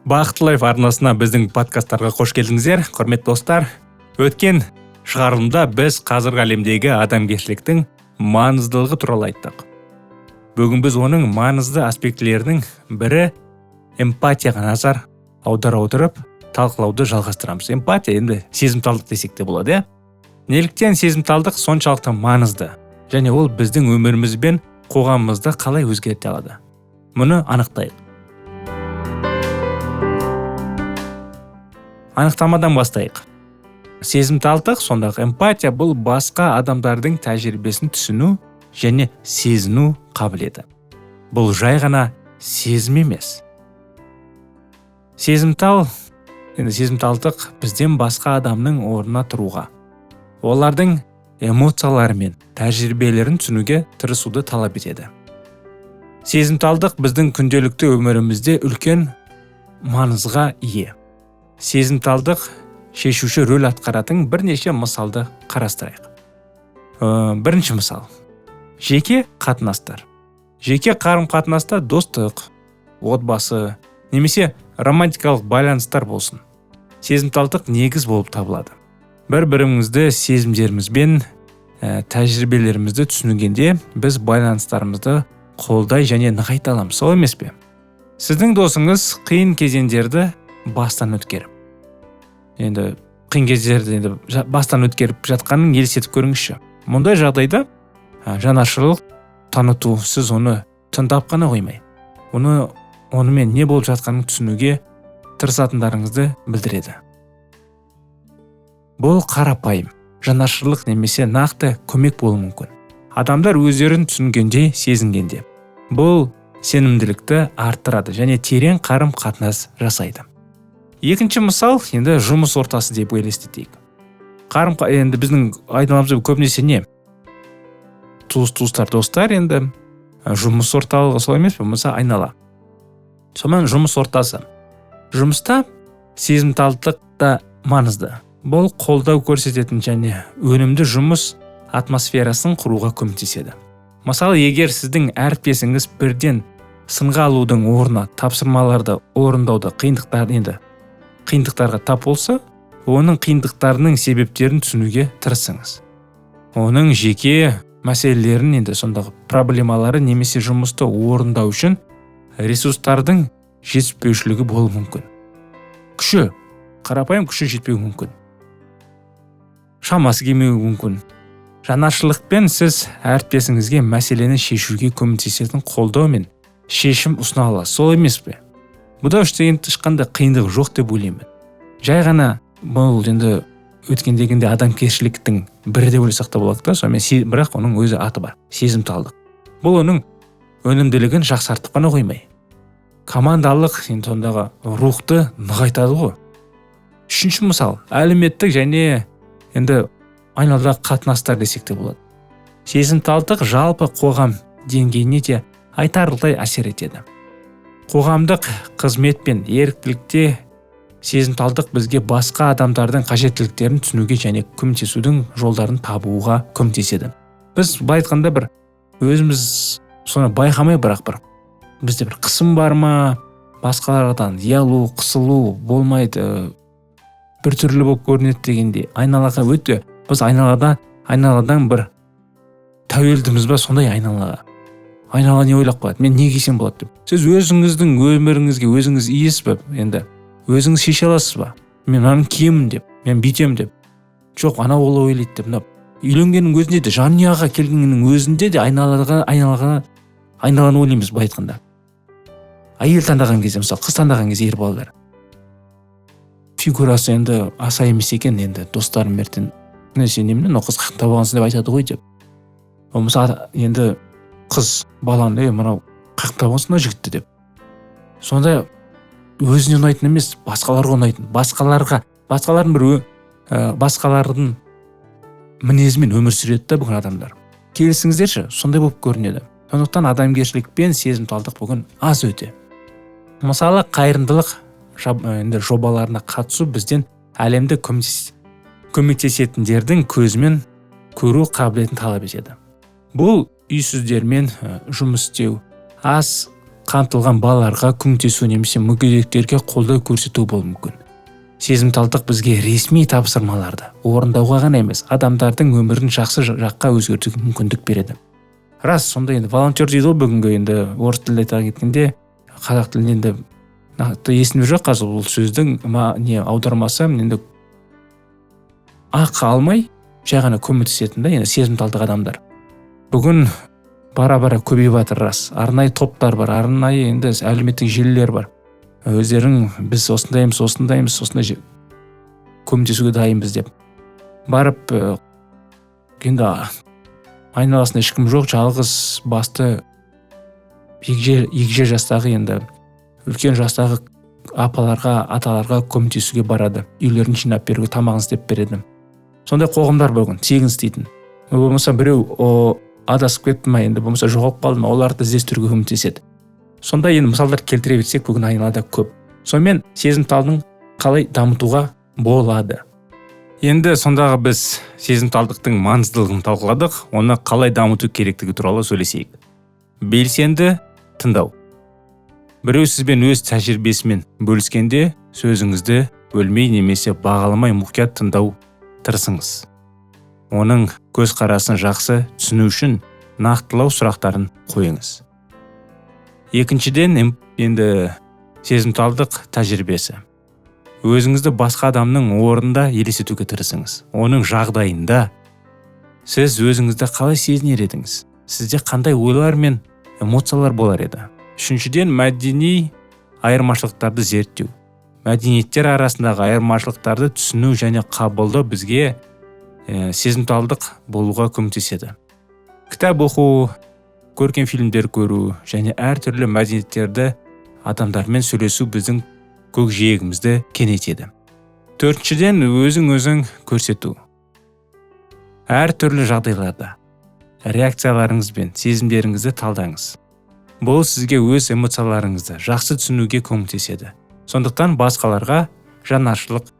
Бақытты Лайф арнасына, біздің подкасттарға қош келдіңіздер, құрметті достар! Өткен шығарылымда біз қазіргі әлемдегі адамгершіліктің маңыздылығы туралы айттық. Бүгін біз оның маңызды аспектілерінің бірі эмпатияға назар аудара отырып, талқылауды жалғастырамыз. Эмпатия енді сезімталдық десек те болады, иә. Неліктен сезімталдық соншалықты маңызды және ол біздің өміріміз бен қоғамымызды қалай өзгерте алады? Мұны анықтайық. Анықтамадан бастайық. Сезімталдық, сондағы эмпатия, бұл басқа адамдардың тәжірибесін түсіну және сезіну қабілеті. Бұл жай ғана сезім емес. Сезімтал, енді сезімталдық бізден басқа адамның орнына тұруға, олардың эмоциялары мен тәжірибелерін түсінуге тырысуды талап етеді. Сезімталдық біздің күнделікті өмірімізде үлкен маңызға ие. Сезімталдық шешуші рөл атқаратын бірнеше мысалды қарастырайық. Бірінші мысал: жеке қатынастар. Жеке қарым қатынаста достық, отбасы немесе романтикалық байланыстар болсын, сезімталдық негіз болып табылады. Бір бірімізді сезімдерімізбен тәжірибелерімізді түсінгенде, біз байланыстарымызды қолдай және нығайта аламыз, сол емес пе? Сіздің досыңыз қиын кезеңдерді бастан өткеріп, енді қиын кездерді енді бастан өткеріп жатқанын елестетіп көріңізші. Мұндай жағдайда жанашырлық таныту сіз оны тыңдап қана қоймай, онымен не болып жатқанын түсінуге тырысатындарыңызды білдіреді. Бұл қарапайым жанашырлық немесе нақты көмек болуы мүмкін. Адамдар өздерін түсінгенде, сезінгенде, бұл сенімділікті арттырады және терең қарым қатынас жасайды. Екінші мысал енді жұмыс ортасы деп елестетейік. Қарым енді біздің айналамызда көбінесе не? Туыс, туыстар, достар, енді жұмыс орталығы, солай емес пе? Болмаса айнала. Сонымен, жұмыс ортасы. Жұмыста сезімталдық та маңызды. Бұл қолдау көрсететін және өнімді жұмыс атмосферасын құруға көмектеседі. Мысалы, егер сіздің әріптесіңіз бірден сынға алудың орнына тапсырмаларды орындауда қиындықтар, енді қиындықтарға тап болса, оның қиындықтарының себептерін түсінуге тырысыңыз. Оның жеке мәселелерін, енді сондағы проблемалары немесе жұмысты орындау үшін ресурстардың жетіспеушілігі болуы мүмкін. Күші, қарапайым күші жетпеуі мүмкін, шамасы келмеуі мүмкін. Жанашырлықпен сіз әріптесіңізге мәселені шешуге көмектесетін қолдау мен шешім ұсына аласыз, сол емес пе? Бұда ешқандай қиындық жоқ деп ойлаймын. Жай ғана бұл енді өткен дегенде адамгершіліктің бірі деп ойласақ та болады да. Сонымен, бірақ оның өзі аты бар: сезімталдық. Бұл оның өнімділігін жақсартып қана қоймай, командалық енді сондағы рухты нығайтады ғой. Үшінші мысал әлеуметтік және енді айналадағы қатынастар десек те болады. Сезімталдық жалпы қоғам деңгейіне де айтарлықтай әсер етеді. Қоғамдық қызмет пен еріктілікте сезімталдық бізге басқа адамдардың қажеттіліктерін түсінуге және көмектесудің жолдарын табуға көмектеседі. Біз былай айтқанда бір өзіміз соны байқамай, бірақ бір бізде бір қысым бар ма, басқалардан ұялу, қысылу болмайды, біртүрлі болып көрінеді дегендей, айналаға өте біз айналадан бір тәуелдіміз ба сондай айналаға? Айнала не ойлап қояды, мен не кисем болады деп. Сіз өзіңіздің өміріңізге өзіңіз иесіз бе? Енді өзіңіз шеше аласыз ба? Мен мынаны киемін деп, мен бүйтемін деп, жоқ, анау олай ойлайды деп. Мына үйленгеннің өзінде де, жанұяға келгеннің өзінде де айналаға айналаға айналаны ойлаймыз. Былай айтқанда, әйел таңдаған кезде, мысалы, қыз таңдаған кезде, ер балалар фигурасы енді аса емес екен, енді достарым ертең: «Сен немене, мынау қыз қаяқтан тауып алғансың?» – деп айтады ғой деп. Болмаса енді қыз баланы: «Ей, мынау қаяқтан тауып алғансың мына жігітті?» – деп. Сонда өзіне ұнайтын емес, басқаларға ұнайтын, басқаларға, басқалардың бір басқалардың мінезімен өмір сүреді да бүгін адамдар. Келісіңіздерші, сондай болып көрінеді. Сондықтан адамгершілік пен сезімталдық бүгін аз өте. Мысалы, қайырымдылық енді жобаларына қатысу бізден әлемді көмектесетіндердің көзімен көру қабілетін талап етеді. Бұл үйсіздермен жұмыс істеу, аз Қамтылған балаларға көмектесу немесе мүгедектерге қолдау көрсету болуы мүмкін. Сезімталдық бізге ресми тапсырмаларды орындауға ғана емес, адамдардың өмірін жақсы жаққа өзгертуге мүмкіндік береді. Рас, сондай енді волонтер дейді ғой бүгінгі, енді орыс тілінде айта кеткенде, қазақ тілінде енді нақты есімде жоқ қазір бұл сөздің не аудармасы, енді ақы алмай жай ғана көмектесетін да. Енді сезімталдық адамдар бүгін бара-бара көбейіп жатыр, рас. Арнайы топтар бар, арнайы енді әлеуметтік желілер бар. Өздерің біз осындаймыз, осындаймыз, осындай көмектесуге дайынбыз деп барып, енді айналасында ешкім жоқ, жалғыз басты егже жастағы, енді үлкен жастағы апаларға, аталарға көмектесуге барады, үйлерін жинап беруге, тамағын істеп береді. Сондай қоғамдар бүгін тегін істейтін. Болмаса біреу адасып кетті ма, енді болмаса жоғалып қалды ма, оларды іздестіруге көмектеседі. Сондай енді мысалдар келтіре берсек, бүгін айналада көп. Сонымен, сезімталдың қалай дамытуға болады? Енді сондағы біз сезімталдықтың маңыздылығын талқыладық, оны қалай дамыту керектігі туралы сөйлесейік. Белсенді тыңдау. Біреу сізбен өз тәжірибесімен бөліскенде, сөзіңізді бөлмей немесе бағаламай мұқият тыңдау тырысыңыз. Оның көзқарасын жақсы түсіну үшін нақтылау сұрақтарын қойыңыз. Екіншіден, енді сезімталдық тәжірибесі. Өзіңізді басқа адамның орнында елестетуге тырысыңыз. Оның жағдайында сіз өзіңізді қалай сезінер едіңіз? Сізде қандай ойлар мен эмоциялар болар еді? Үшіншіден, мәдени айырмашылықтарды зерттеу. Мәдениеттер арасындағы айырмашылықтарды түсіну және қабылдау бізге сезімталдық болуға көмектеседі. Кітап оқу, көркем фильмдер көру және әртүрлі мәдениеттерді адамдармен сөйлесу біздің көкжиегімізді кеңейтеді. Төртіншіден, өзің-өзің көрсету. Әртүрлі жағдайларда реакцияларыңыз бен сезімдеріңізді талдаңыз. Бұл сізге өз эмоцияларыңызды жақсы түсінуге көмектеседі. Сондықтан басқаларға жанашырлық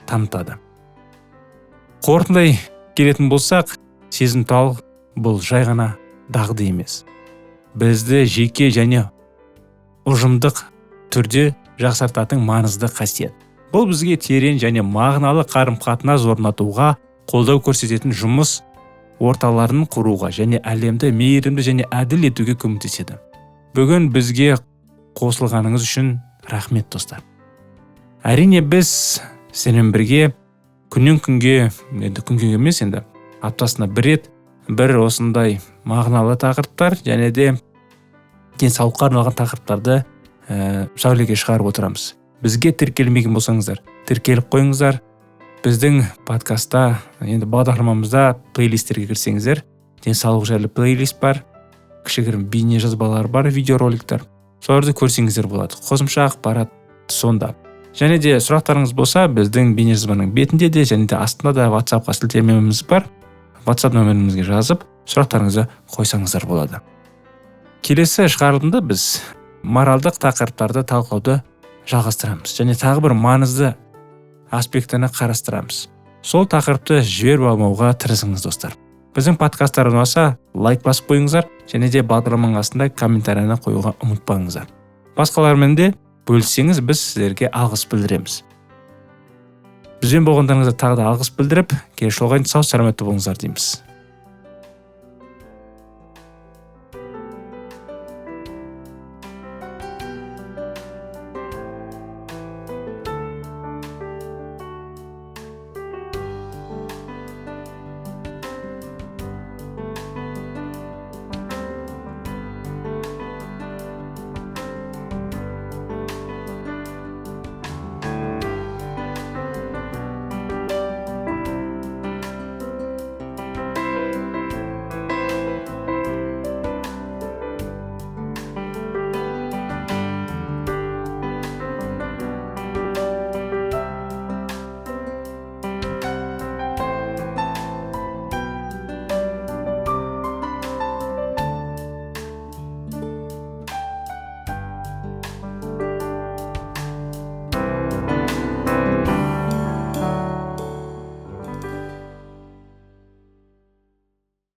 танытады. Қорытындылай келетін болсақ, сезімтал бұл жай ғана дағды емес. Бізді жеке және ұжымдық түрде жақсартатын маңызды қасиет. Бұл бізге терең және мағыналы қарым-қатынас орнатуға, қолдау көрсететін жұмыс орталарын құруға және әлемді мейірімді және әділ етуге көмектеседі. Бүгін бізге қосылғаныңыз үшін рахмет, достар. Әрине, біз сенімен бірге күннен күнге, енді күнге емес, енді аптасына бір рет бір осындай мағыналы тақырыптар және де денсаулыққа арналған тақырыптарды сәулеге шығарып отырамыз. Бізге тіркелмеген болсаңыздар, тіркеліп қойыңыздар. Біздің подкастта, енді бағдарламамызда плейлистерге кірсеңіздер, денсаулық жайлы плейлист бар, кішігірім бейне жазбалар бар, видеороликтер. Соларды көрсеңіздер болады. Қосымша ақпарат сонда. Және де сұрақтарыңыз болса, біздің бейне жазбаның бетінде де және де астында да WhatsAppқа сілтемеміз бар. WhatsApp нөмірімізге жазып, сұрақтарыңызды қойсаңыздар болады. Келесі шығарылымда біз моральдық тақырыптарды талқылауды жалғастырамыз және тағы бір маңызды аспектіні қарастырамыз. Сол тақырыпты жіберіп алмауға тырысыңыз, достар. Біздің подкасттар ұнаса, лайк басып қойыңыздар және де бағдарламаның астында комментарияны қоюға ұмытпаңыздар. Басқалармен де бөліссеңіз, біз сіздерге алғыс білдіреміз. Бізбен болғандарыңызға тағы да алғыс білдіріп, келесі жолға дейін сау саламатты болыңыздар дейміз.